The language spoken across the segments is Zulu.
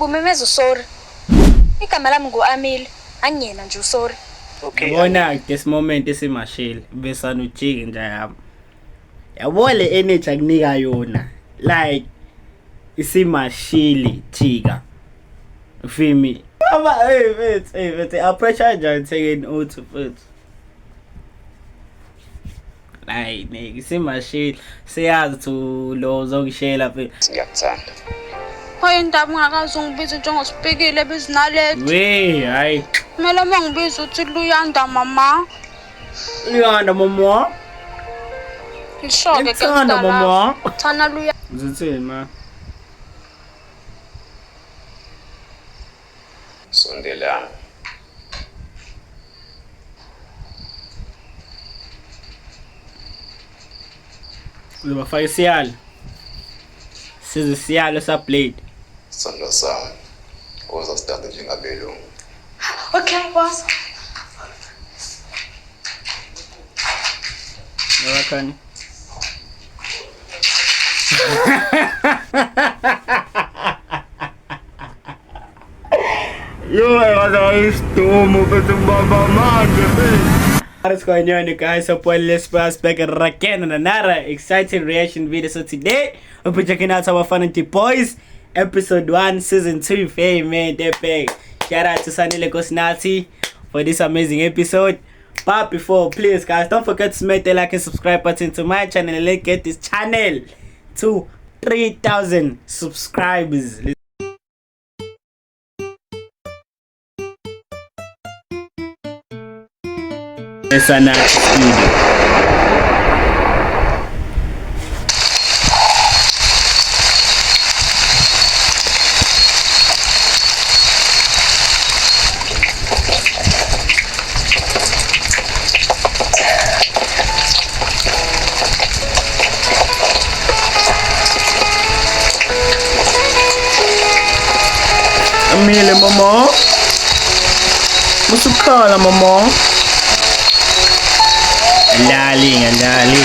Bumemeza usorry. Igama lami ngu-Amile, angiyena nje usorry. Okay. Yabona this moment esimashile besana ujike nje yami. Yabo le energy akunika yona like isimashile jika. Fimi. Baba hey mfethu, hey mfethu approach kanjani thekeni uthi mfethu. Hayi niki isimashile siyazi ukuthi lo uzongishela mfethu. Ngiyakuthanda. Hayi indaba ungakaze ungibize njengosipikile bizinaleti. We hayi. Kumele uma ngibiza uthi Luyanda mama. Luyanda mama. Ngisho-ke ke Ngikuthanda mama. Thana Luyanda. Uzithini ma? Sondelana. Uzobafaka isiyalo. Size isiyalo sa blade. Sithando sami. Woza sidade njengabelungu. Okay, boss. Ngakhani. Yo, isidumo mfethu ngibamba manje mfethu. What's going on, you guys? So, let's pass back again on another exciting reaction video. So today we'll be checking out our Fantasy Boys episode 1 season 2. Hey man, they're back. Shout out to Sanele Nkosinathi for this amazing episode. But before, please guys, don't forget to smash the like and subscribe button to my channel. Let's get this channel to 3,000 subscribers. Let's Studio. Amile mama. Musukhala mama. Andali, andali.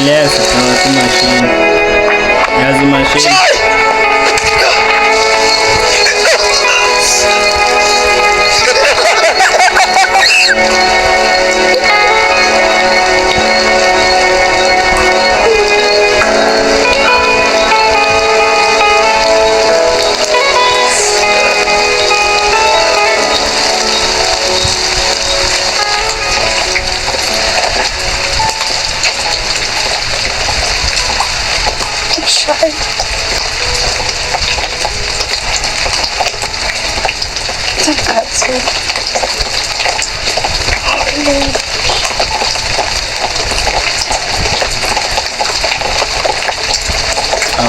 Leso dot machine. Yazi machine.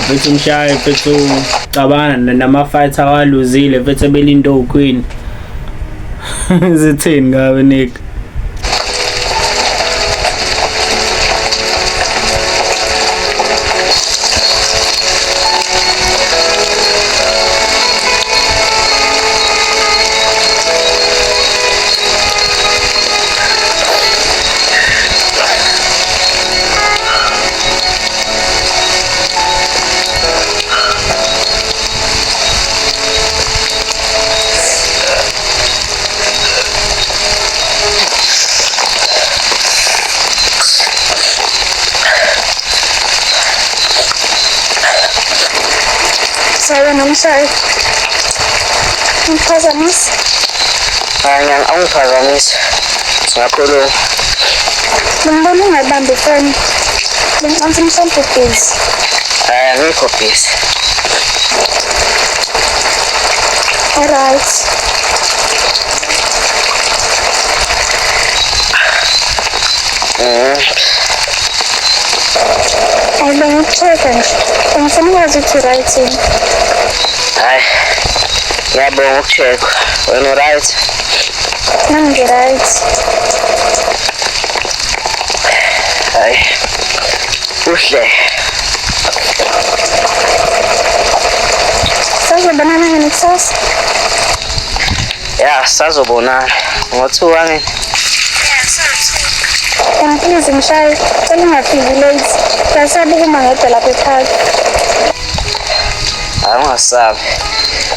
Mfethu umshayi mfethu cabana nama-fighter awaluzile mfethu ebelinde oQueen. Zithini ngawe Nick? Sorry, I'm sorry. Ngiphazamisa. Hayi, awungiphazamisi. Singakhuluma. Ngibona ungayibambi ifoni. Bengicansi mhlawumbe busy. Hayi, angikho busy. Alright. Ayi bengiku-check-a nje. Bengifuna ukwazi ukuthi right yini. Hayi. Ngiyabonga uku-check-a. Wena right? Nami ngi-right. Hayi. Kuhle. Sazobonana ngani kusasa? Ya, sazobonana. Ngo-2 wami. And please mshayi, cela ungafiki late. Ngiyasaba ukuma ngedwa lapha ekhaya. Hayi ungasabi.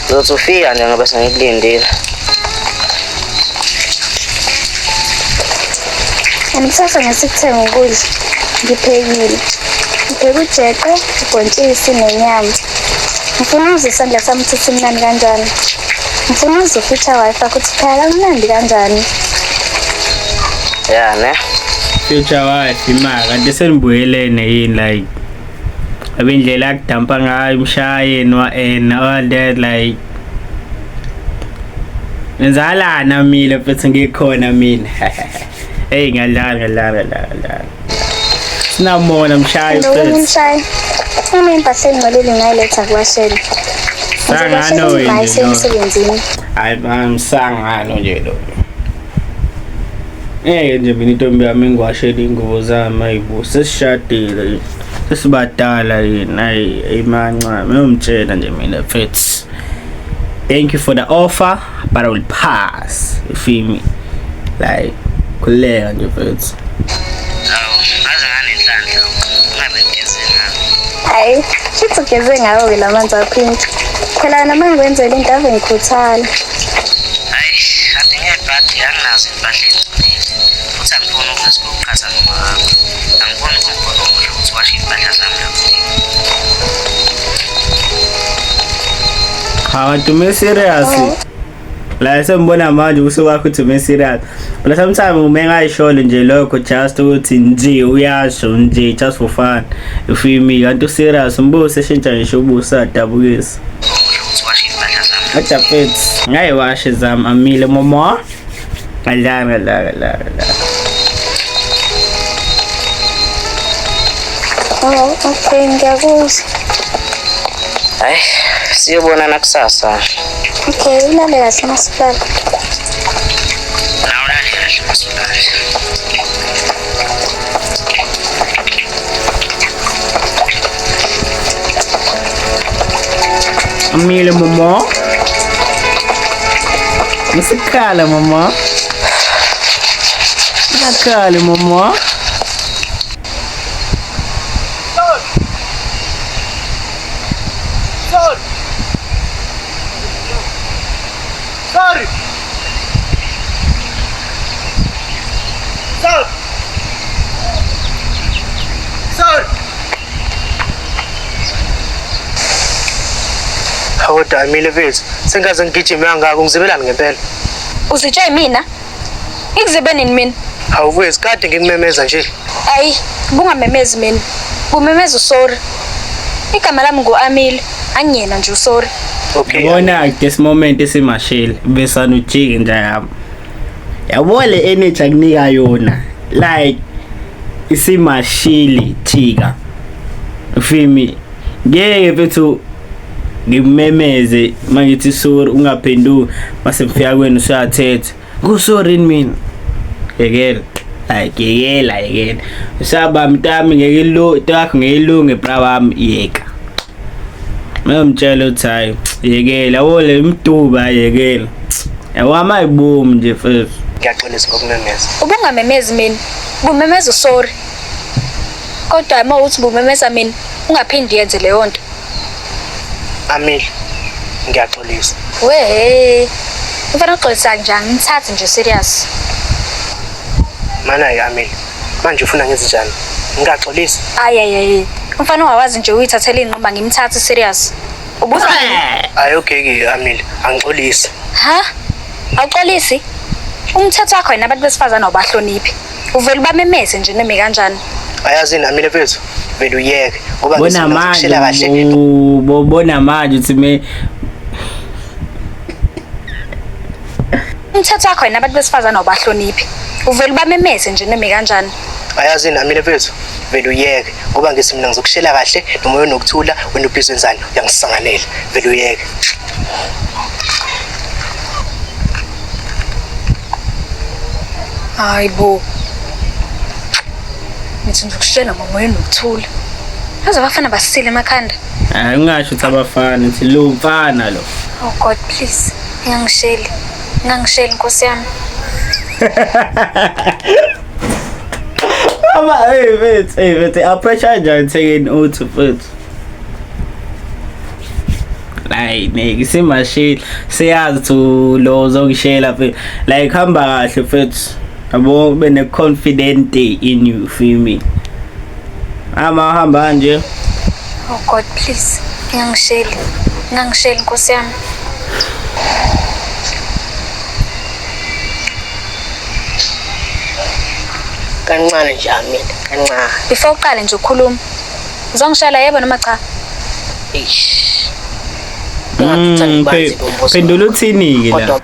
Uzothi ufika nje ngoba sengikulindile. And kusasa ngesikuthenga ukudla. Ngiphekile. Ngipheke ujeqe, ubhontshisi nenyama. Ngifuna uzwe isandla sami ukuthi simnandi kanjani. Ngifuna uzwe future wife wakho ukuthi pheka kamnandi kanjani. Ya ne? Future wife imali kanti senibuyelene yini like abindlela akudampa ngayo umshaye no and all that like Nenzalana mina mfethu ngikhona mina. Hey ngadlala ngadlala ngadlala ngadlala. Sinamona mshayi Nokunye mfethu. mshayi. Uma impahla engcolile ngayiletha kuwashela. Sangano wena Ngizokwashela lo. emsebenzini. Hayi msangano nje lo. Ngeke nje mina intombi yami ingiwashele ingubo zami ayibo sesishadile sesibadala yini ayi ayimancane uyomtshela nje mina mfethu. Thank you for the offer but I will pass. You feel me? Like khululeka nje mfethu. Hawu, ngaze nganenhlanhla. Ungabe ngigeze ngami. Hayi, futhi ugeze ngawo-ke la manzi aphinki. Phela noma ngikwenzela into ave ngikhuthala. Hayi, kade ngebhadi anginazo impahla engcolile. Futhi angifuni ukuze sikuqhatha noma wakho. Angifuni ukumbona omuhle ukuthi washe impahla zami lapho. Cha kanti ume serious. La sembona manje usuka ukuthi ume serious. But sometimes ume ngayisholo nje lokho just ukuthi nje uyasho nje just for fun. You feel me? Kanti userious umbuso eshintsha ngisho ubuso adabukisa. Omuhle ukuthi washe impahla zami. Kodwa mfethu ngayiwashe zami amile momo. Ngadlala ngadlala ngadlala ngadlala. Oh, okay, ngiyakuzwa. Hayi, siyobonana kusasa. Okay, ulale kahle masipala. Nawe ulale kahle masipala. Amile momo. Musikhala momo. Ngakhali momo. Sorry. Sorry. Sorry. Sorry. Hawu Amile mfethu, sengaze ngigijime kangaka ungizibelani ngempela? Uzitshe mina? Ngikuzibe nini mina? Hawu mfethu, kade ngikumemeza nje. Ayi, bungamemezi mina. Bumemeza usorry. Igama lami ngu-Amile, angiyena nje usorry. Okay. Yabona this moment esimashile besana ujike nje yami. Yabo le energy akunika yona like isimashile thika. You feel me? Ngeke mfethu ngimemeze mangithi sorry ungaphenduki mase ngifika kwenu usuyathetha. Ku sorry mina. Yekela. Like yekela yekela. Usaba mntami ngeke ilo into yakho ngeke ilunge bra wami yeka. Ngiyamtshela ukuthi hayi yekela yabo le mduba yekela. Yabo amayibomi nje mfethu. Ngiyaxolisa ngokumemeza. Ubungamemezi mina. Bumemeza usorry. Kodwa uma uthi bumemeza mina, ungaphindi yenze leyo nto. Amile, ngiyaxolisa. Wehe. Ufana uxolisa njani? Ngithathe nje serious. Mana-ke Amile, manje ufuna ngenze njani? Ngingaxolisi? Ayi ayi ayi. Umfana ungawazi nje uyithathela iy'nquma ngimthathe serious. Ubuza Hayi okay-ke Amile, angixolisi. Ha? Awuxolisi? Umthetho wakho wena abantu besifazane awubahloniphi. Uvele ubamemeze nje noma kanjani. Ayazini Amile mfethu, vele uyeke ngoba Bona manje ngisuke kahle. bona manje uthi me Umthetho wakho wena abantu besifazane awubahloniphi. Uvele ubamemeze nje noma kanjani. Ayazi nami mfethu, vele uyeke ngoba ngithi mina ngizokushela kahle nomoya onokuthula, wena ubhizi wenzani, uyangisanganela. Vele uyeke. Hayi bo. Ngithi ngizokushela ngomoya onokuthula. Yazi abafana basile emakhanda. Hayi, ungasho ukuthi abafana, ngithi lo mfana lo. Oh God, please. Ngangisheli. Ngangisheli Nkosi yami. Ama hey mfethu, hey mfethu, approach kanjani thekeni uthi mfethu? Like nigga, simashile, siyazi ukuthi lo uzongishela mfethu. Like hamba kahle mfethu. Yabo ube ne confident in you, feel me? Ama hamba kanje. Oh God, please. Ngangisheli. Ngangisheli Nkosi yami. Kancane nje Amina, kancane. Before uqale nje ukukhuluma. Uzongishela yebo noma cha? Eish. Engathi uthanda ukubanzi umbuzo. Phendula uthini ke la? Kodwa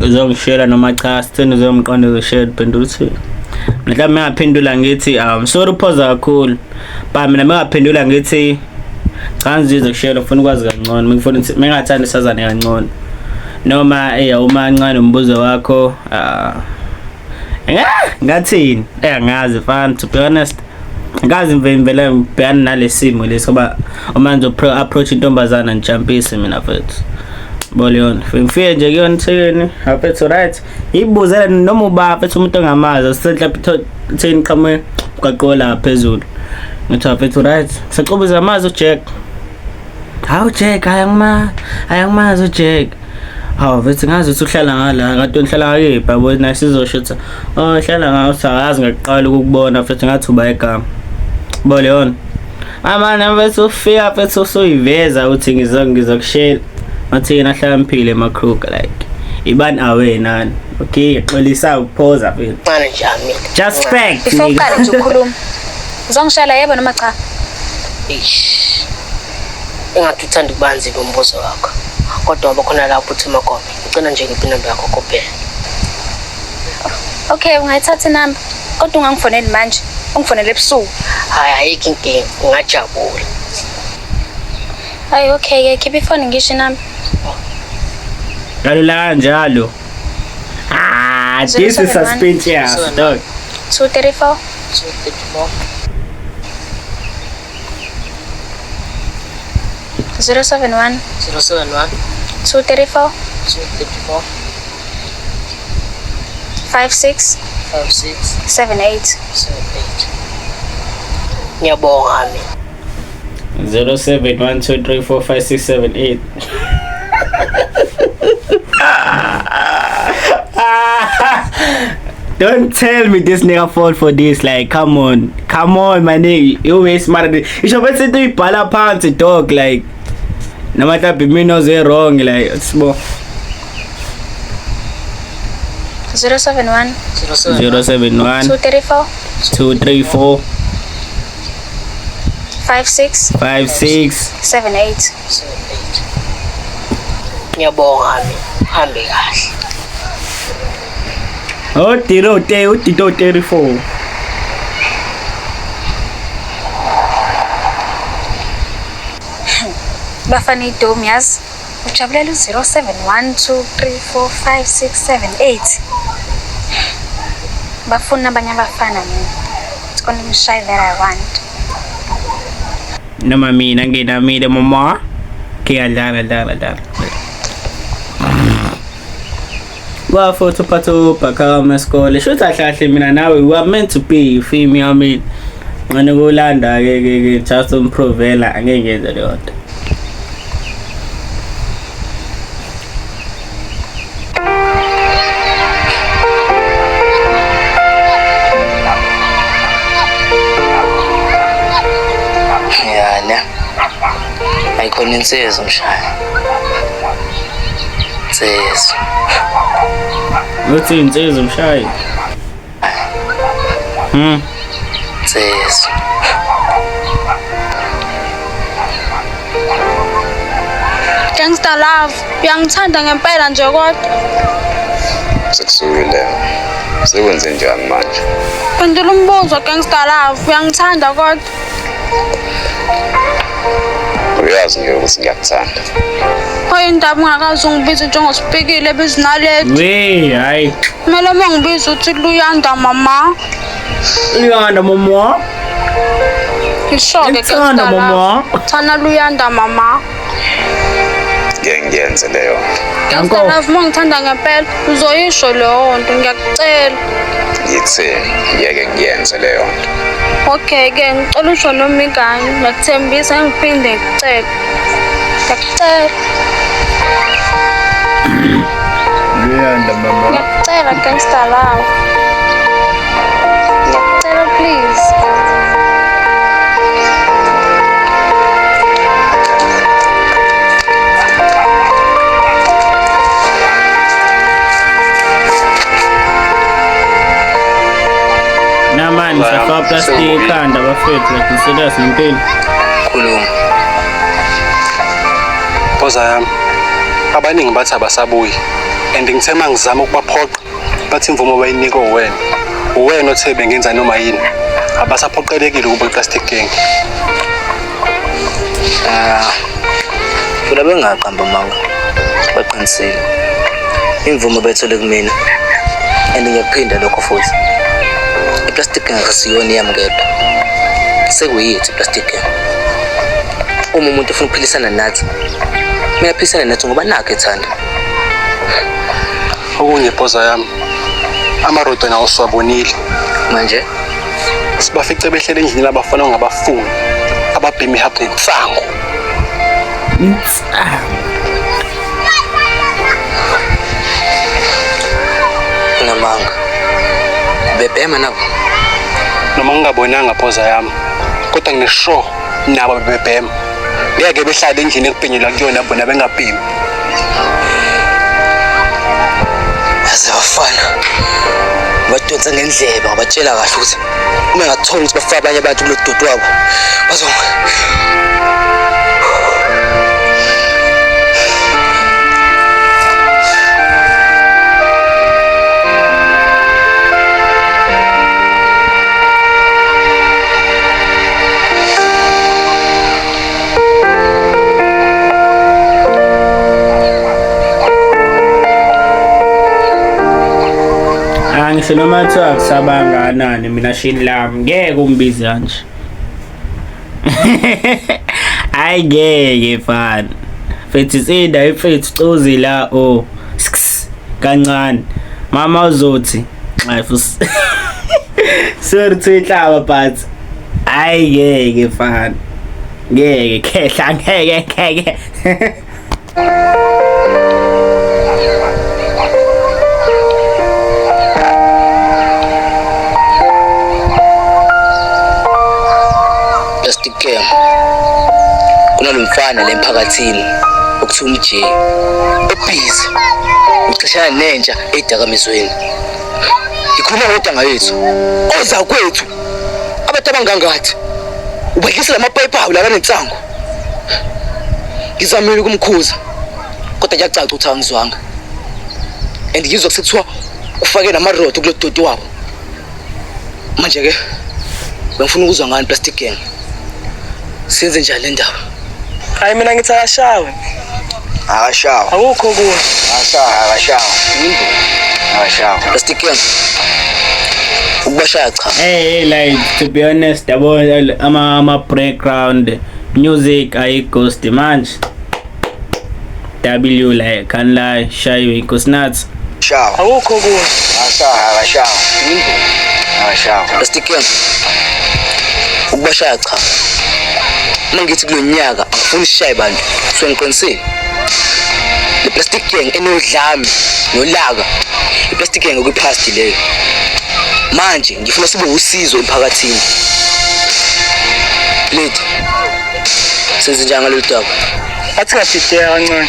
Uzongishela noma cha, sitheni uzomqonda uzoshela, phendula uthini? Mhlawumbe ngingaphendula ngithi sorry uphoza kakhulu. Ba mina ngingaphendula ngithi cha, ngizizwe kushela, ngifuna ukwazi kangcono, ngifuna ukuthi mengathanda sazane kangcono. Noma uma kancane umbuzo wakho ngathini? Angazi fana, to be honest. Ngazi ngivele ngibhekana nalesimo lesi ngoba uma ngizo approach intombazana ngijampise mina mfethu. Boliyona. Ngifike nje kuyona thekeni, mfethu right. Ibuzela noma uba mfethu umuntu ongamazi, asenhla theni qhamuke umgaqo la phezulu. Ngithi mfethu right. Sacubuza amazi uJack. Hawu Jack, ayangima, ayangimazi uJack. Hawu mfethu ngazi ukuthi uhlala ngala, kade uhlala ngakephi yabo na sizosho ukuthi oh hlala ngawo sazi ngaqala ukukubona mfethu ngathi uba igama. Boliyona. Amana mfethu ufika mfethu usuyiveza uthi ngizokushela. Ngathi yena hlakaniphile emaKruger like ibani awe nani. Okay, xolisa ukuphoza mfethu. Kancane nje Amina. Just fact. Before nigga. uqale nje ukukhuluma. Uzongishela yebo noma cha? Eish. Engathi uthanda ukubanzi umbuzo wakho. Kodwa ngoba khona lapho uthi magome, ngicela nje ngiphe inamba yakho kuphela. Okay, ungayithatha inamba. Kodwa ungangifoneli manje. Ungifonele ebusuku. Hayi ayikho inkinga, ungajabula. Hayi okay ke, khipha ifoni ngisho inamba. Kalula kanjalo. Ah, this is 071. suspicious, dog. 234 234 071 071 234 234 56 56 78. 78. Ngiyabonga Amina. 0712345678. Don't tell me this nigga fall for this. Like, come on. Come on, my nigga. You way smarter than you should better do ibhala phansi dog. Like, noma mhlawumbe mina oze wrong like sibo 071 071 234 234 56 56 78. 78. Ngiyabonga Amina. Hambe kahle. Oh, diro te udito 34. Bafana idomi yazi. Ujabulela u-0712345678. Bafuna abanye abafana mina. It's only Mshai that I want. Noma mina nginamile mama. Kiyadlala dlala dlala. Wafuthi uphatha ubhakama esikole. Shuthi kahle kahle mina nawe we are meant to be, you feel me? I mean, ngane kulanda ke ke ke just umprovela angeke ngenze leyo nto. Ya ne. Ayikhona insizwa mshaya. Insizwa. Uthi insizwa mshayi. Insizwa. Gangster love, uyangithanda ngempela nje kodwa. Sekusukile. Sekwenze njani manje? Phendula umbuzo gangster love, uyangithanda kodwa? Uyazi nje ukuthi ngiyakuthanda. Pho indaba ungakaze ungibize njengoSipikile bizinaledi. We, hayi. Kumele uma ngibiza uthi Luyanda mama. Luyanda mama. Ngisho-ke Ngikuthanda, gangster love. mama. Thana Luyanda mama. Ngeke ngiyenze leyo nto. Gangster Danko. love, uma ungithanda ngempela uzoyisho leyo nto, ngiyakucela. Ngithe ngeke ngiyenze leyo nto. Okay-ke, ngicela usho noma ikanye. Ngiyakuthembisa ngiphinde ngikucele. Ngiyakucela. Luyanda mama. Ngiyakucela gangster love. Ngiyakucela please. Namanje safaka plastic ekhanda bafethu like serious ngempela. Khuluma. Mpoza yami, abaningi bathi abasabuyi and ngithe uma ngizama ukubaphoqa bathi imvumo bayinikwe uwena. Uwena othe bengenza noma yini, abasaphoqelekile ukuba i-plastic gang. Ah, phela bengaqamba amanga, baqinisile. Imvumo bayithole kumina and ngiyakuphinda lokho futhi. I-plastic gang akusiyona eyami ngedwa, sekuyithi i-plastic gang. Uma umuntu efuna ukuphilisana nathi, kumele aphilisane nathi ngoba nakho ethanda. Okunye Mpoza yami, amarodo nawo siwabonile. Manje sibafice behlele endlini labafana ongabafuni, ababhema ihabhu nensangu. Unamanga, bebhema nabo. Noma ngingabonanga Mpoza yami, kodwa ngine-sure nabo bebebhema. Ngeke behlale endlini ekubhenyelwa kuyona bona bengabhemi. Yaze bafana badonsa ngendlebe, ngabatshela kahle ukuthi uma ngathola ukuthi bafaka abanye abantu kulo doti wabo bazo. Ah, ngisho noma kuthiwa kusabanganani mina shini lami ngeke ungibize kanje. Hayi ngeke fana. Mfethu isinda imfethu cozi la oh sks kancane. Mama uzothi hayi futhi. Sorry to inhlaba but hayi ngeke fana. Ngeke khehla ngeke ngeke. Plastic gang, kunalo mfana la emphakathini okuthiwa umJ, obhizi uxeshana nentsha ey'dakamizweni. Ngikhuluma ngontanga yethu, ozakwethu, abantu abangangathi ubadlisa lamapayipi abo laba nensangu. Ngizamile ukumkhuza kodwa kuyacaca ukuthi angizwanga, and ngizwa sekuthiwa ufake namarodo kulo doti wabo. Manje-ke bengifuna ukuzwa ngani plastic gang, siyenze njani le ndaba? Hayi mina ngithi akashawe. Akashawe. Akukho okunye. Akashawe, akashawe. Akashawe. Plastic gang, ukubashaya cha. Hey, hey, like to be honest, yabo ama background music ayighost manje. W like can't lie, shayiwe inkosi nuts. Shawe. Akukho okunye. Akashawe, akashawe. Akashawe. Plastic gang, ukubashaya cha. Uma ngithi kulo nyaka angifuni sishaye bantu, so ngiqinisile. Le plastic gang enodlame nolaka, i-plastic gang okwi-past leyo. Manje ngifuna sibe usizo emphakathini. Lethu senze njani ngalolu daba? Athi ngadideka kancane.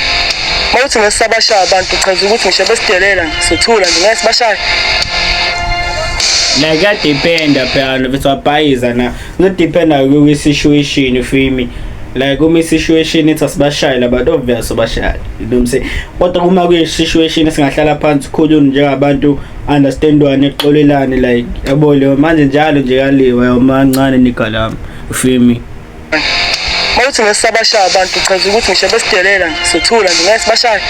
Uma uthi ngeke sisabashaya abantu, uchaza ukuthi ngisho besidelela nje sothula nje ngeke sibashaye. Like kuyadependa phela mfethu wabhayiza na. Kuyadependa kwi-situation you feel me? Like uma i-situation ithi asibashaye labantu, obvious obashaye. You know what I'm saying? Kodwa uma kuyi-situation esingahlala phansi khulunywe njengabantu Understandwane, xolelane, like yabo leyo manje njalo nje yaliwa yomancane nigga lami. You feel me? Mawuthi ngesabashaya abantu uchaza ukuthi ngisho besidelela nje sothula nje ngeke sibashaye.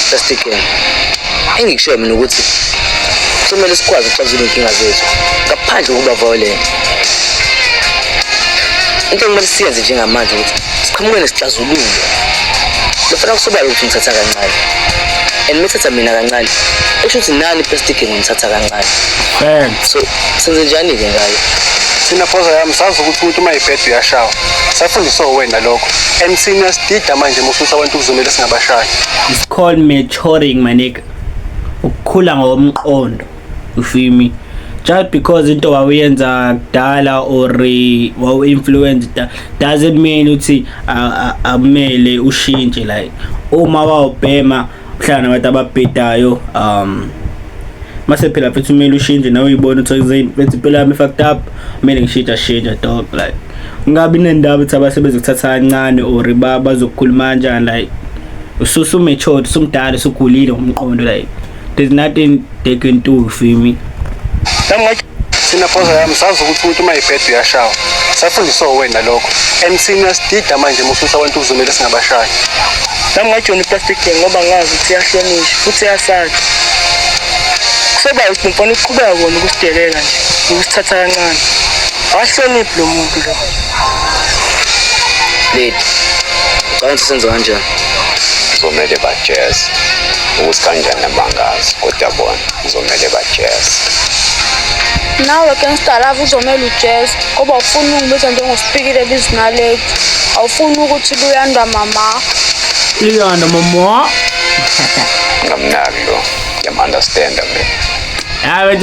Plastic Gang. Engikushoyo mina ukuthi kumele sikwazi ukuxazulula iy'nkinga zethu ngaphandle kokuba violent. Into ekumele siyenze njengamanje ukuthi siqhamuke nesixazululo. Lofana kusobala ukuthi ngithatha kancane. And mithatha mina kancane. Esho ukuthi nani plastic gang ngithatha kancane. Facts. So senze njani-ke ngayo? Thina phoza yami sazi ukuthi umuntu uma ebheda uyashawa. Safundiswa wena lokho. And thina sidida manje musuthi abantu kuzomele singabashayi. It's called maturing, my nigga. Ukukhula ngokomqondo. You feel me? Just because into wawuyenza kudala or wawu influence doesn't mean ukuthi akumele ushintshe. Like uma wawubhema uhlala nabantu ababhedayo, mase phela futhi kumele ushintshe nawe, uyibone ukuthi mfethu impilo yami fucked up, kumele ngishintsha shintsha, dog. Like ungabi nendaba ukuthi abasebenzi kuthatha kancane or bazokukhuluma kanjani. Like ususu-matured, usumdala, usugulile ngomqondo. Like there's nothing they can do, you feel me? Nami ngathi Thina phoza yami sazi ukuthi umuntu uma ebheda uyashawa. Safundiswa wena lokho. And thina sidida manje musuthi abantu kuzomele singabashayi. Nami ngajoyina i-plastic gang ngoba ngazi ukuthi iyahlonishwa futhi iyasatsha. Kusobala ukuthi nomfana uqhubeka kona ukusidelela nje, ukusithatha kancane. Akahloniphi lo muntu lo. Lady, ucabanga ukuthi senza kanjani? Kuzomele bajeze. Ukuthi kanjani nabangazi, kodwa bona kuzomele bajeze. Nawe gangster love uzomela ujeze ngoba ufuna ungibiza njengosipikile bizinaleti. Awufuni ukuthi luyanda mama. Luyanda mama. Ngamnaki lo. Ngiyam-understanda mina. Hayi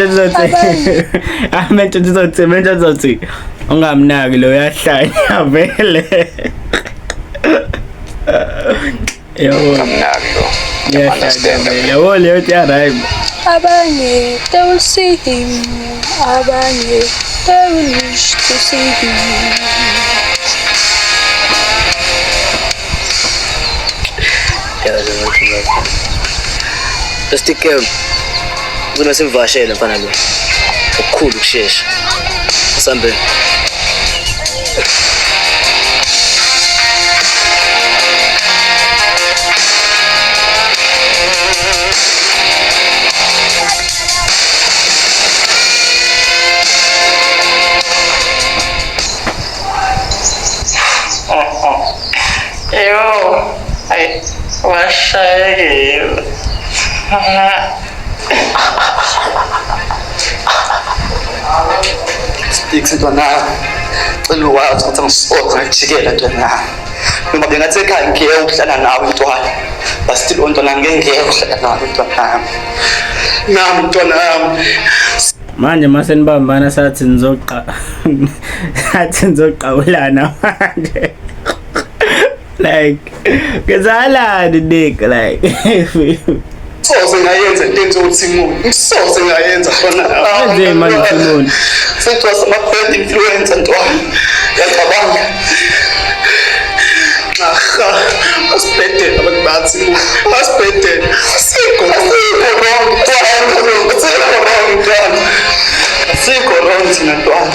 manje uzothi ungamnaki lo, uyahlanya vele. Yabo. Ngamnaki lo. Ngiyam-understanda mina. Yabo leyo nto ya-rhyme. Abanye they will see him. Abanye they will wish to see him. Yazi ukuthi ngakho. Plastic Gang. Kuzomele simvakashele mfana lo. Okukhulu ukushesha. Asambe. Yo, ay, washayekile. Speaks ntwana. Cela uwazi ukuthi angisoze ngakujikela ntwana. Noma bengathi ekhaya ngiyeke ukuhlala nawe ntwana. But still ntwana ngeke ngiyeke ukuhlala nawe ntwana. Nami ntwana yami. Manje mase nibambana sathi nizoqa sathi nizoqawulana manje. Like kwenzakalani nigga, like Soze ngayenza into enziwa uThimoni. Ngisoze ngayenza ntwana. Wenzeni manje uThimoni? Sethwasa ama-bad influencer ntwana. Uyacabanga? Aha, asibhedele abantu bayathimoni. Asibhedele. Asikho asikho wrong ntwana. Asikho wrong ntwana. Asikho wrong thina ntwana.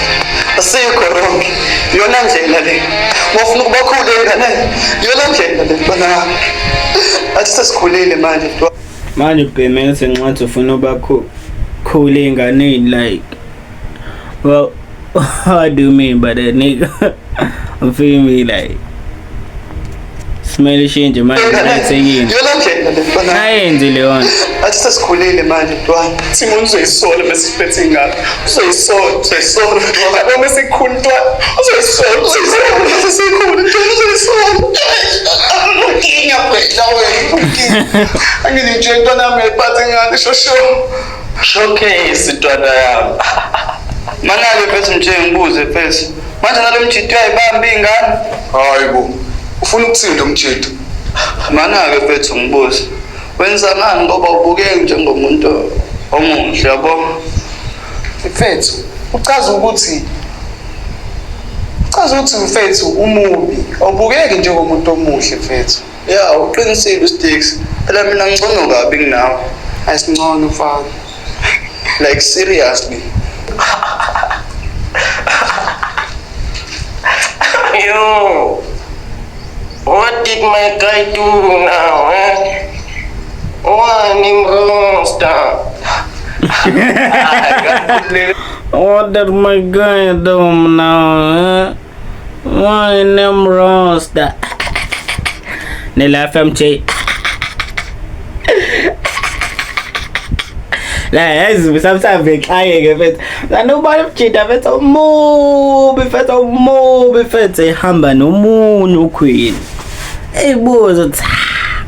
Asikho wrong. Iyona ndlela le. Wafuna ukuba khule ingane. Iyona ndlela le ntwana. Athi sesikhulile manje ntwana. Manje ubheme sengathi ufuna uba cool ey'nganeni. Like, well, what do you mean by that, nigga? You feel me? Like simele ishintshe manje nathekile. Iyona ndlela le ntwana. Nayenzi leyo nto. Athi sesikhulile manje ntwana. Thimoni uzoyisola bese siphethe ingane. Uzoyisola, uzoyisola ntwana. Yabo mase sikhula ntwana. Uzoyisola, uzoyisola mase sikhula ntwana, uzoyisola. Inkinga phela wena, inkinga. Angithi nje ntwana yami uyayiphatha ingane shosho. Showcase ntwana yami. Mana-ke mfethu nje ngibuze mfethu. Manje nalo mjito uyayibamba ingane? Hayi bo. Ufuna ukuthini lo mjito? Mana-ke mfethu ngibuze. Wenza ngani ngoba ubukeke njengomuntu omuhle yabo? Mfethu, uchaza ukuthi mfethu umubi, awubukeki njengomuntu omuhle mfethu. Ya, uqinisile uStix. Phela mina ngcono kabi kunawe. Asingcono mfana. Like seriously. Yo, what did my guy do now, eh? One him roster. What did my guy do now, eh? One him roster. Nila FMJ. La yazi sometimes ngixakeke mfethu. Lana ubona umjida mfethu omubi mfethu omubi mfethu ehamba nomunye uQueen. Eyibuza ukuthi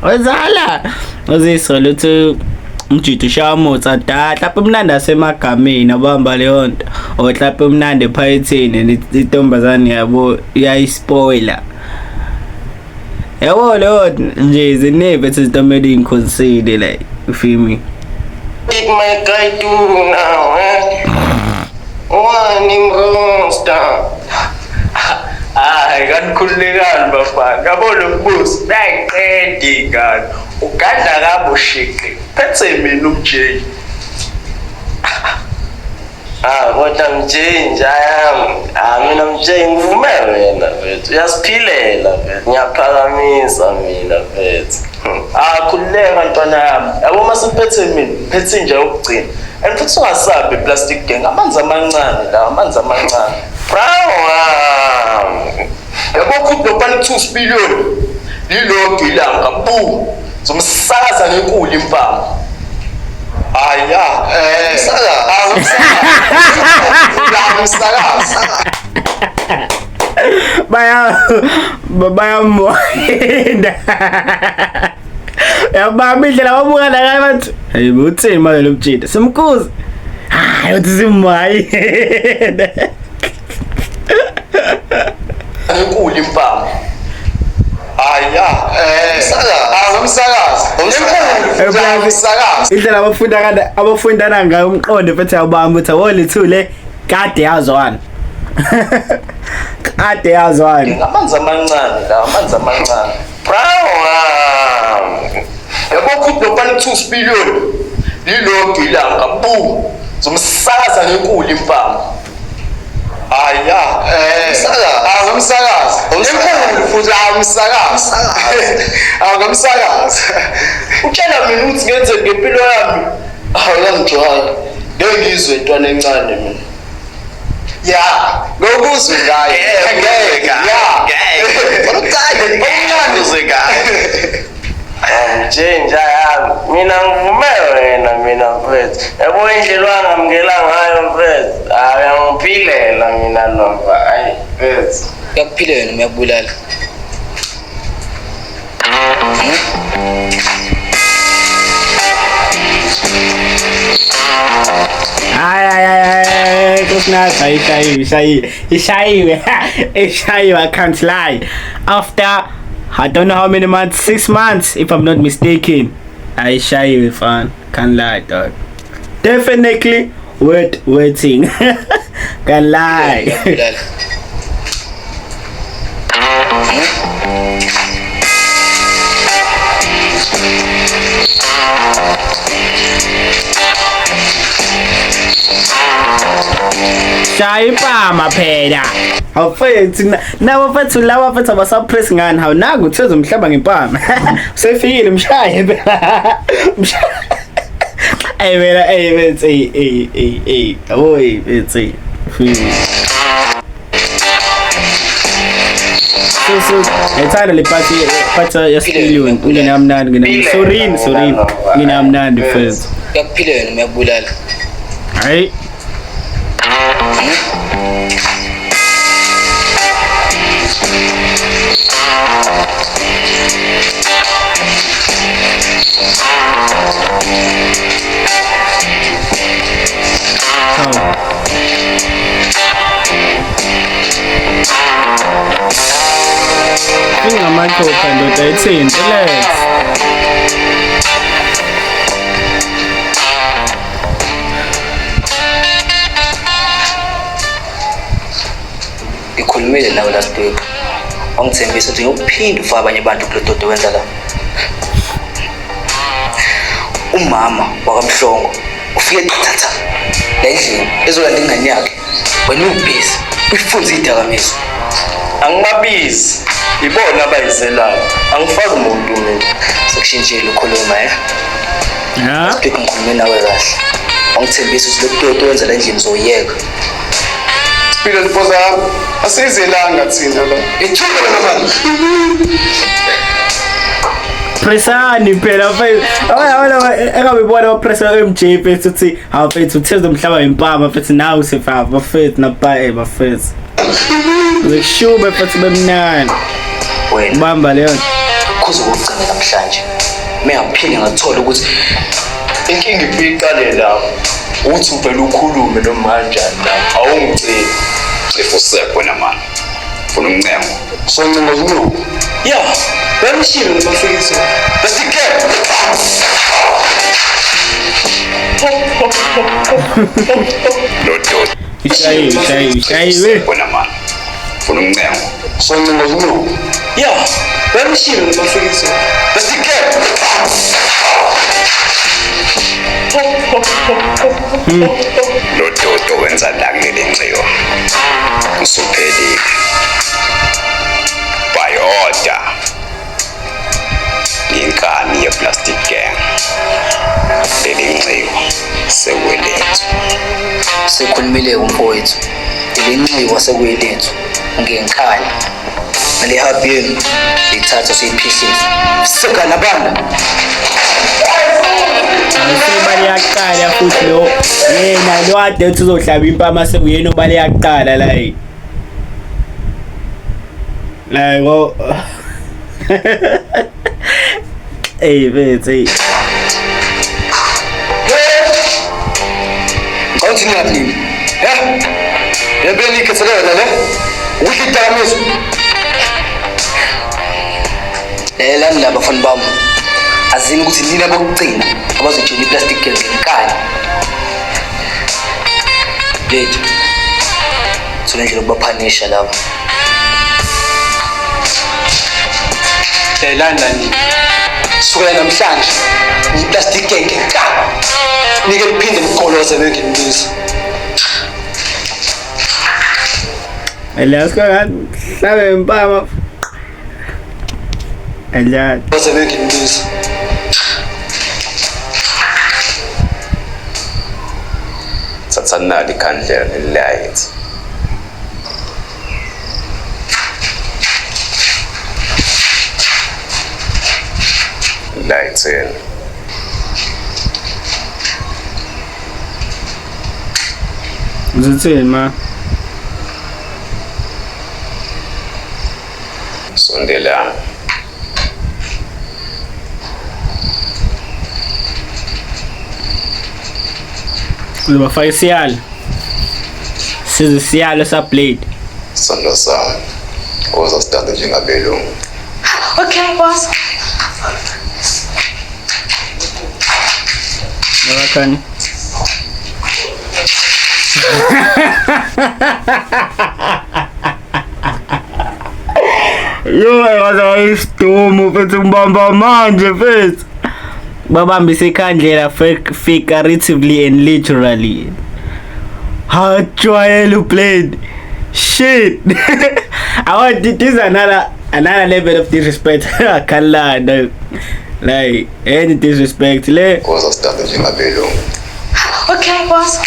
wenzala. Uzisola ukuthi umjida ushaya umutha da mhlawumbe umnandi asemagameni abamba leyo nto or mhlawumbe umnandi ephayithini intombazane yabo iyayispoiler. Yabo leyo nje ziningi mfethu izinto kumele uy'consider like you feel me? Did my guy do now, eh? One him roster. Hayi kanikhululekani bafana. Yabo lo mbuso nayiqeda ingane. Ugadla kabi ushiqi. Phethe mina umJ. Ah, kodwa MJ nje ayami. Ah, mina MJ ngivume wena mfethu. Uyasiphilela mfethu. Ngiyaphakamisa mina mfethu. Ah, khululeka ntwana yami. Yabo uma siphethe mina, phethe inja yokugcina. And futhi ungasabi plastic gang, amanzi amancane la, amanzi amancane. Brown. Yabo futhi nofana 2 billion. Lilodwa ilanga bu. Zomsakaza ngenkulu impama. Hayi ya, msakaza. Ah, msakaza. Msakaza. Bayamwinda. Yabamba indlela ababuka la kayo bathi hayi uthini manje lo mjida simkhuze. Hayi uthi simwayinda. Ngenkulu impama. Hayi ya, msakaza. Ah, msakaza. Enkulu msakaza. Indlela abafunda kade abafundana ngayo umqondo mfethu yabamba uthi awolithule kade yazwana. Kade yazwana. Amanzi amancane la, amanzi amancane. Brown. Yabo futhi nofana 2 billion. Lilodwa ilanga bu. Zomsakaza ngenkulu impama. Hayi ya, msakaza. Ah, msakaza. Enkulu futhi ah msakaza. Ah, msakaza. Utshela mina ukuthi ngenze ngempilo yami. Ah, uyangijwayela. Ngeke ngizwe intwana encane mina. Ya, ngokuzwe ngayo. Ngeke. Ya. Okuncane uzwe ngayo. MJ nje ayami. Mina ngivume wena mina mfethu. Yabo indlela wangamukela ngayo mfethu. Ah, uyangiphilela mina lova. Hayi mfethu. Uyakuphilela noma uyakubulala? Hayi hayi hayi Kusnasa ishayiwe ishayiwe ishayiwe I can't lie. After I don't know how many months, 6 months if I'm not mistaken. Ayishayiwe fun, can't lie dog. Definitely worth waiting. Can't lie. Uyakubulala. Shaya impama phela. Awufethu nabo mfethu laba mfethu abasapress ngani hawu nangu utheza umhlaba ngempama. Usefikile mshaye phela. Ey mina ey mfethu ey ey ey ey yabo ey mfethu. So ngithanda le party party yesipiliyoni nginamnandi ngina sorry sorry nginamnandi mfethu. Uyakuphilela noma uyakubulala? Hayi. Ingamathupha ndoda ithini relax. Ngikhulumile nawe last week. Wangithembisa ukuthi ngiyophinda ufake abanye abantu kulo dodo wenza la. Umama wakaMhlongo ufike qathatha la endlini ezolanda ingane yakhe. Wena ubhizi uyifunza idakamizwa. Angibabizi, ibona abayizelayo. Angifaki muntu mina. Sekushintshile ukhuluma eh. Ha? Speak ngikhulume nawe kahle. Wangithembisa ukuthi lokutoti wenza la endlini uzoyeka. Sipilo Mpoza yami, asizelanga thina la. Ithuba wena manje. Pressani phela mfethu. Awona engabibona bapressa MJ mfethu uthi hawu mfethu utheze umhlaba impama mfethu nawe usefaka bafethu napa bafethu. Zikushube mfethu bemnandi. Wena Bamba leyo. khuze kokugcina namhlanje. Mengaphinde ngathola ukuthi Inkinga ifike iqale lapho. Uthi uvele ukhulume noma kanjani lapho. Awungiceli. Cifa usekho wena mani. Funa umncengo. Soncenga inyuku. Ya, bamshilo nomafikizolo. Plastic Gang! Lo doti. Ishayiwe, ishayiwe, ishayiwe. Wena mani. Funa umncengo. Soncenga inyuku. Ya, bamshilo nomafikizolo. Plastic Gang! Lo doti owenza la kuleli nxiwa. Usuphelile. By order. Inkani ye-plastic gang. Leli nxiwa sekwelethu. Sekhulumile umfowethu. Leli nxiwa sekuyelethu ngenkani. Nale hub yenu siyithatha siyiphihlize. Segana banda. Awusebali yaqala futhi lo yena lo ade uthi uzohlaba impama sekuyena obale yaqala like oh. Hey mfethu hey. Awuthi ningaphi nini? He? Lempela niyikhethele yona le? Ukudla idakamizwa. Lalelani la bafana bami. Azini ukuthi nina bokugcina abazojoyina i-plastic gang ngenkani. Lethu. Thola indlela yokubaphanisha laba. Lalelani la nini. Sukela namhlanje niyi-plastic gang ngenkani. Nike niphinde nigoloze benginibiza. Elias hlabe impama. Elias. Goloze benginibiza. Thatha nali ikhandlela nelilayithi. Layitheni. Uzithini ma? Sondelani. Uzobafaka isiyalo. Size isiyalo sa blade. Sithando sami. Uzosithatha njengabelungu. Okay, boss. Nabakhani. Yo, ngaze isidumu mfethu ngibamba manje mfethu. Babambise ikhandlela figuratively and literally. Hajwayele ublade. Shit. I want this is another level of disrespect. I can't lie, no. Like any disrespect le. Uzosithatha njengabelungu. Okay, boss.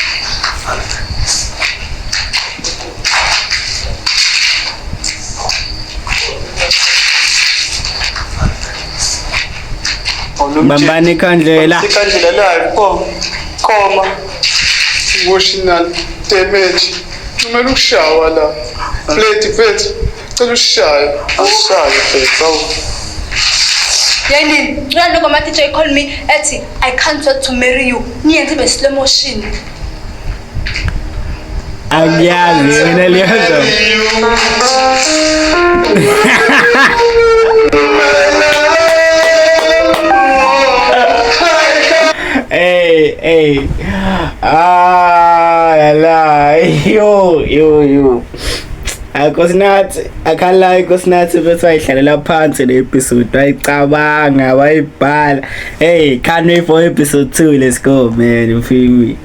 Bambani ikhandlela. Ikhandlela layo pho. Khoma. Emotional damage. Kumele ukushawa la. Plate mfethu. Cela usishaye. Asishaye mfethu. Awu. Yayini, ngicela my teacher call me ethi I can't wait to marry you. Niyenze ibe slow motion. Angiyazi mina leyo ngoma. Hey, hey. Ah, la, la. Yo, yo, yo. Nkosinathi, akhala Nkosinathi bese wayihlalela phansi le episode, wayicabanga, wayibhala. Hey, can't wait for episode 2. Let's go, man. You feel me?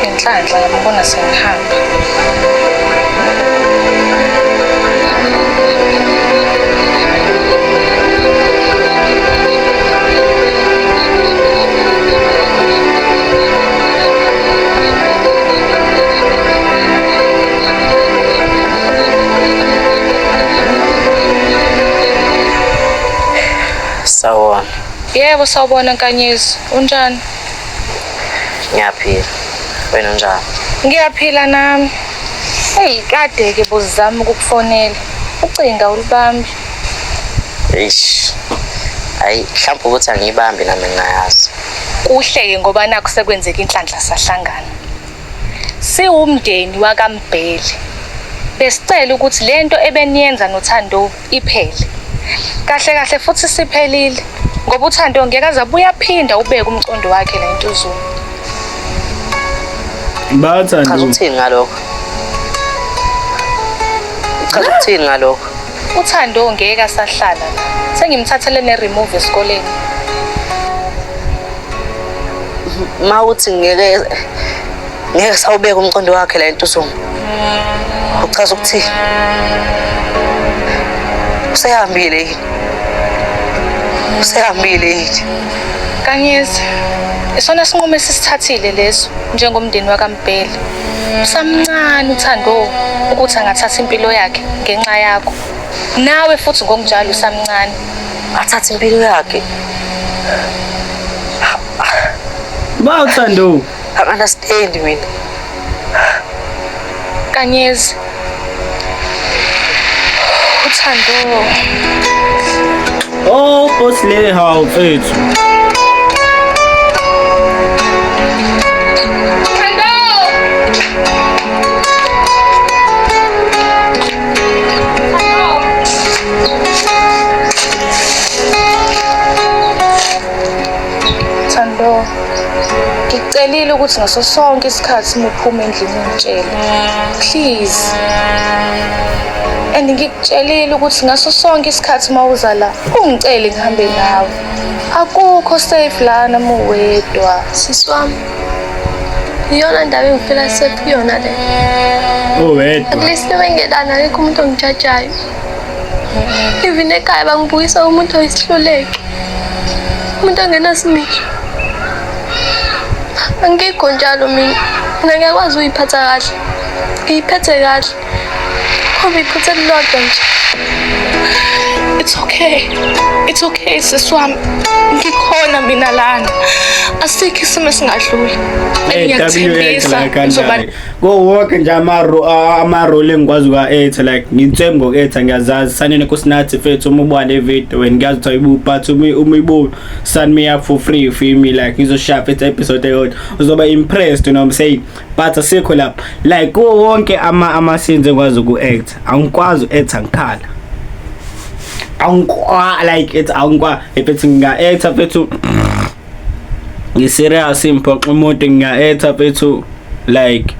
Ngenhlanhla ngambona sengihamba. Sawubona. Yebo, sawubona Nkanyezi. Unjani? Ngiyaphila. Wena unjani? Ngiyaphila nami. Hey, kade ke bozama ukukufonela. Ucinga ulibambi. Eish. Hayi, mhlawumbe ukuthi angiyibambi nami ngingayazi. Kuhle ke ngoba nakho sekwenzeka inhlanhla sahlangana. Siwumndeni wakaMbhele. Besicela ukuthi lento ebeniyenza noThando iphele. Kahle kahle futhi siphelile ngoba uThando ngeke aze abuye aphinda ubeke umcondo wakhe la entuzuma. Bathando. Chaza ukuthini ngalokho? Chaza ukuthini ngalokho? uThando ngeke asahlala la. Sengimthathele ne-remove esikoleni. Ma uthi ngeke ngeke sawubeka umqondo wakhe la entuzuma. Uchaza ukuthini? Usehambile yini? Usehambile yini? Kanyezi, isona sinqumo esisithathile leso njengomndeni wakaMbhele. Usamncane uThando ukuthi angathatha impilo yakhe ngenxa yakho. Nawe futhi ngokunjalo usamncane. Athathe impilo yakhe. Bathando. I understand mina. Kanyezi. Uthando. Oh, boss le hawu mfethu. Thando, ngikucelile ukuthi ngaso sonke isikhathi uma uphuma endlini ungitshele. Please. And ngikutshelile ukuthi ngaso sonke isikhathi uma uza la, ungicele ngihambe nawe. Akukho safe lana uma uwedwa. Sisi wami, iyona ndaba engifila safe kuyona le. Uwedwa. At least noma ngelana akekho umuntu ongijajayo. Even ekhaya bangibukisa umuntu oyisihluleki. Umuntu ongenasimilo. Angikho njalo mina. Mina ngiyakwazi ukuyiphatha kahle. Ngiyiphethe kahle. Khoba iphutha elilodwa nje. It's okay. It's okay sisi wami. Ngikhona mina lana. Asikho isimo esingadluli. Hey, Ngiyakuthembisa ngizoba Go wonke nje ama-role engikwazi uka-etha like ngintsembe ngoku-etha ngiyazazi sanene Nkosinathi mfethu uma ubuka le video wena ngiyazi ukuthi ayibuka but uma uyibuka sign me up for free, you feel me? Like ngizoshaya mfethu episode eyodwa uzoba impressed, you know what I'm saying? But asikho lapho like kuwo wonke ama-scenes engikwazi uku-act angikwazi uku-acta ngikhala angikwa like it's angikwa mfethu nginga-acta mfethu ngi-serious ngiphoxa umuntu nginga-acta mfethu like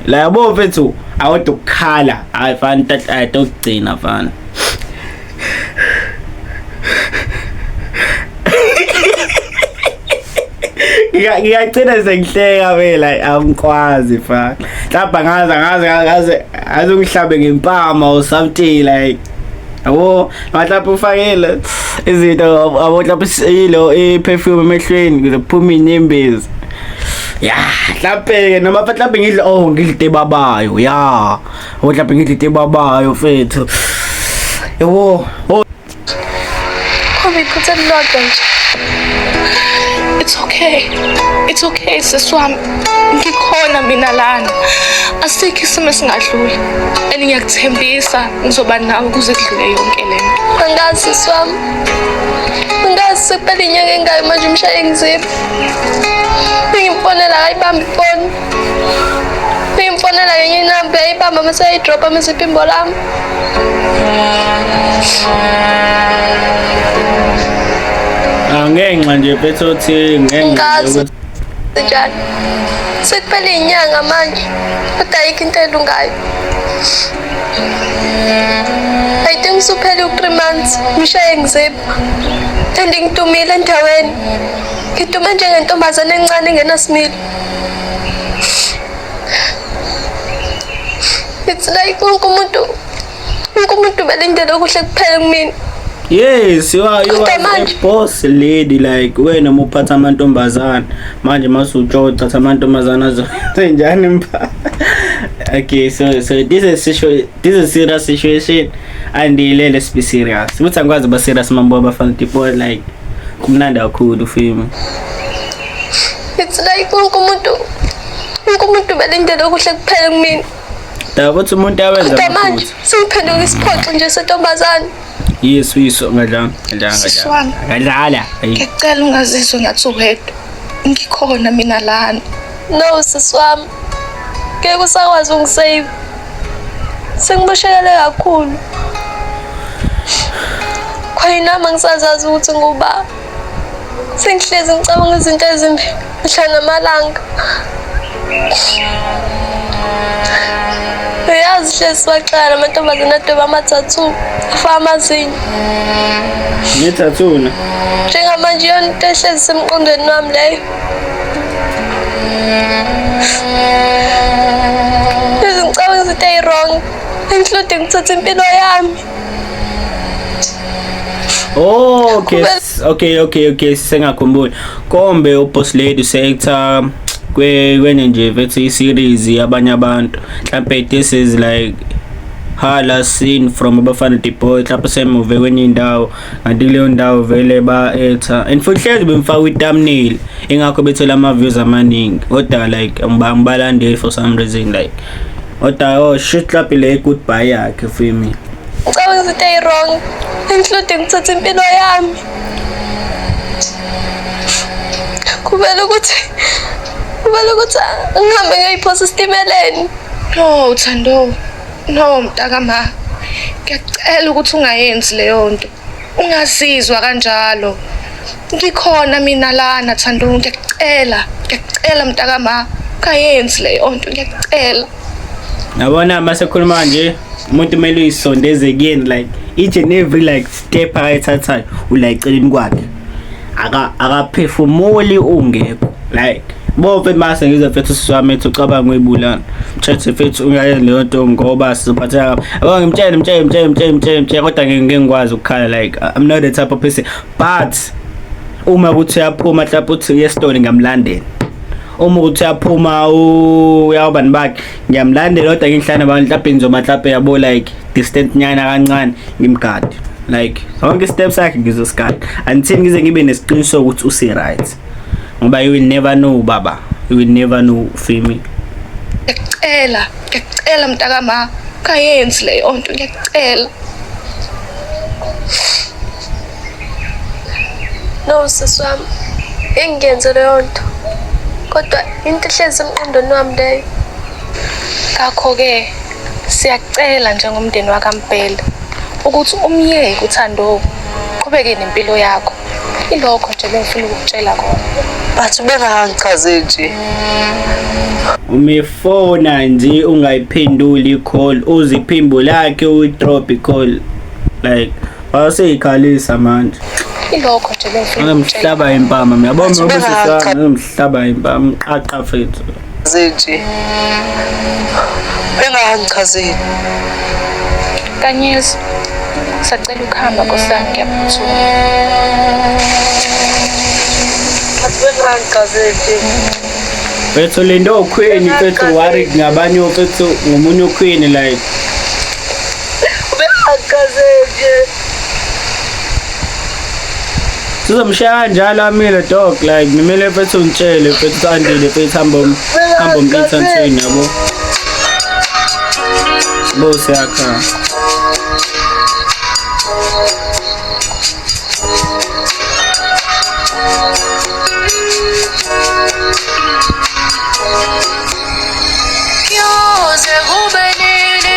la yabo mfethu awodwa ukukhala hayi fana tata okugcina fana ngiyagcina sengihleka phela angikwazi fana mhlawumbe angaze angaze angaze aze ungihlabe ngempama or something like yabo mhlawumbe ufakele izinto yabo mhlawumbe ilo i-perfume emehlweni kuze kuphume inyembezi ya mhlawumbe-ke noma mhlawumbe ngidle oh ngidle into ebabayo ya yabo mhlawumbe ngidle into ebabayo mfethu yabo oh Khoba iphutha elilodwa nje. It's okay. It's okay sisi wami. Ngikhona mina lana. Asikho isimo esingadluli. And ngiyakuthembisa ngizoba nawe kuze kudlule yonke lento. Angazi sisi wami. Angazi sekuphela inyanga engaka manje umshaye ngiziphi. Ngimfonela akayibambi ifoni. Ngimfonela ngenye inamba ayibamba mase ayidropa mase iphimbo lami. Ah, ngenxa nje mfethu uthi ngenxa nje Ngazi. ukuthi Njani? Sekuphela inyanga manje. Kodwa ayikho into elungayo. I think usuphele u-3 months ngishaye ngizipha. And ngidumile endaweni. Ngidume njengentombazane encane engenasimilo. It's like wonke umuntu belindele okuhle kuphela kumina. Yes, you Kodwa are a manje- boss lady, like wena uma uphatha amantombazana manje masutshoca amantombazana azosenjani mpha. Okay, so this is serious situation and let's be serious. Ukuthi angikwazi ba serious mambo abafana tipo like kumnandi kakhulu film. It's like wonke umuntu belindele okuhle kuphela kumina. Da ukuthi umuntu awenza Kodwa manje amaphutha. sengiphenduka isiphoxo nje sentombazane. Yes, ngadlala, ngadlala, Sisi ngadlala. wami. Ngadlala. Ayi. Ngiyacela ungazizwa ngathi uwedwa. Ngikhona mina lana. No sisi wami. Ngeke usakwazi ungisave. Sengimoshakele kakhulu. Khona nami angisazazi ukuthi nguba. Sengihlezi ngicabanga izinto ezimbi mihla namalanga. Uyazi hlezi siwaxala amantombazane adweba ama-tattoo, afaka amazinyo. Nge-tattoo na. Njengamanje iyona into ehlezi isemqondweni wami leyo. Hlezi ngicabanga izinto ey'wrong, including ukuthatha impilo yami. Oh, okay. Okay, sengakhumbula. Kombe uBoss Lady use-actor kwenye nje vethi i-series yabanye abantu. Mhlambe this is like her last scene from Abafana Boy. Mhlawumbe semuve kwenye indawo, kanti kuleyo ndawo vele ba-actor and futhi hlezi bemfaka i-thumbnail, ingakho bethola ama-views amaningi, kodwa like angibalandeli for some reason, like kodwa oh shit, mhlawumbe le goodbye yakhe for me. Ngicabanga izinto ey'wrong, including ukuthatha impilo yami. Kumele ukuthi ngihambe ngiyoyiphosa esitimeleni. No, Thando. No, mntakama. Ngiyacela ukuthi ungayenzi leyo nto. Ungazizwa kanjalo. Ngikhona mina lana, Thando, ngiyacela. Ngiyacela mntakama. Ungayenzi leyo nto, ngiyacela. Yabona mase khuluma nje umuntu kumele uyisondeze kuyena, like each and every like step akayithathayo ula eceleni kwakhe, akaphefumuli ungekho, like bonke mase ngizwe mfethu usisi wami ethi ucabanga uyibulala, mthethe mfethu ungayenzi leyo nto ngoba sizophatheka kabi. Yabo, ngimtshele, mtshele, mtshele, mtshele, mtshele, mtshele, kodwa ngeke ngikwazi ukukhala, like I'm not the type of person, but uma kuthi uyaphuma mhlawumbe uthi uye esitolo, ngiyamlandela. Uma ukuthi uyaphuma uyawubani bakhe, ngiyamlandela, kodwa ngihlala nabantu mhlawumbe ngizoba mhlawumbe yabo like distant nyana kancane, ngimgade, like zonke steps sakhe ngizosigada until ngize ngibe nesiqiniseko ukuthi use-right, ngoba you will never know, baba, you will never know, Femi. Ngiyacela, ngiyacela mntakama. Ungayenzi leyo nto, ngiyacela. No sisi wami, ngeke ngiyenze leyo nto. Kodwa into ehlezi emqondweni wami leyo. Ngakho-ke siyacela njengomndeni wakaMpela ukuthi umyeke uThando, uqhubeke nempilo yakho. Ilokho nje bengifuna ukukutshela kona. But ubengakangichazeli nje. Umefona nje ungayiphenduli i-call, uze iphimbo lakhe uyi-drop i-call, like waseyikhalisa manje. Ilokho nje bengifuna ukukutshela. Ngamhlaba impama uyabona. But Ubusisami ngamhlaba impama qaqa fethu. Nje. Bengakangichazeli. Kanyezi, sacela ukuhamba nkosi yami, ngiyaphuthuma. But bengakangichazeli nje. Fethu lento okhweni fethu worried ngabanye fethu ngomunye ukhweni like Ubengakangichazeli nje. Sizomshaya kanjalo amile dog, like ngimele mfethu ungitshele mfethu Andile mfethu hamba hamba um-entertain yabo. Bo siyakhala. Kuyoze kube nini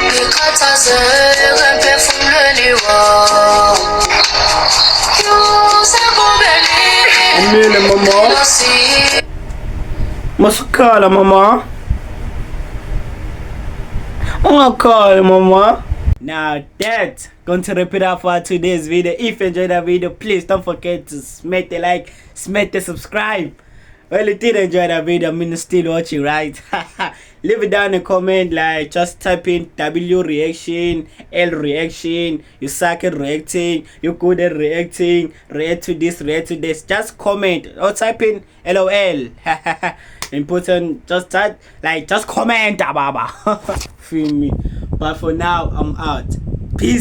ngikhathazeke emphefumulweni wami. Kuyoze kube nini Amile mama. Nkosi. Masukhala mama. Ungakhali mama. Now that's going to wrap it up for today's video. If you enjoyed that video, please don't forget to smack the like, smack the subscribe. Well, you did enjoy that video, I mean, you're still watching, right? Leave it down in the comment, like just type in W reaction, L reaction, you suck at reacting, you good at reacting, react to this, react to this. Just comment or type in LOL. Important, just type, like just comment, baba. Feel me? But for now, I'm out. Peace.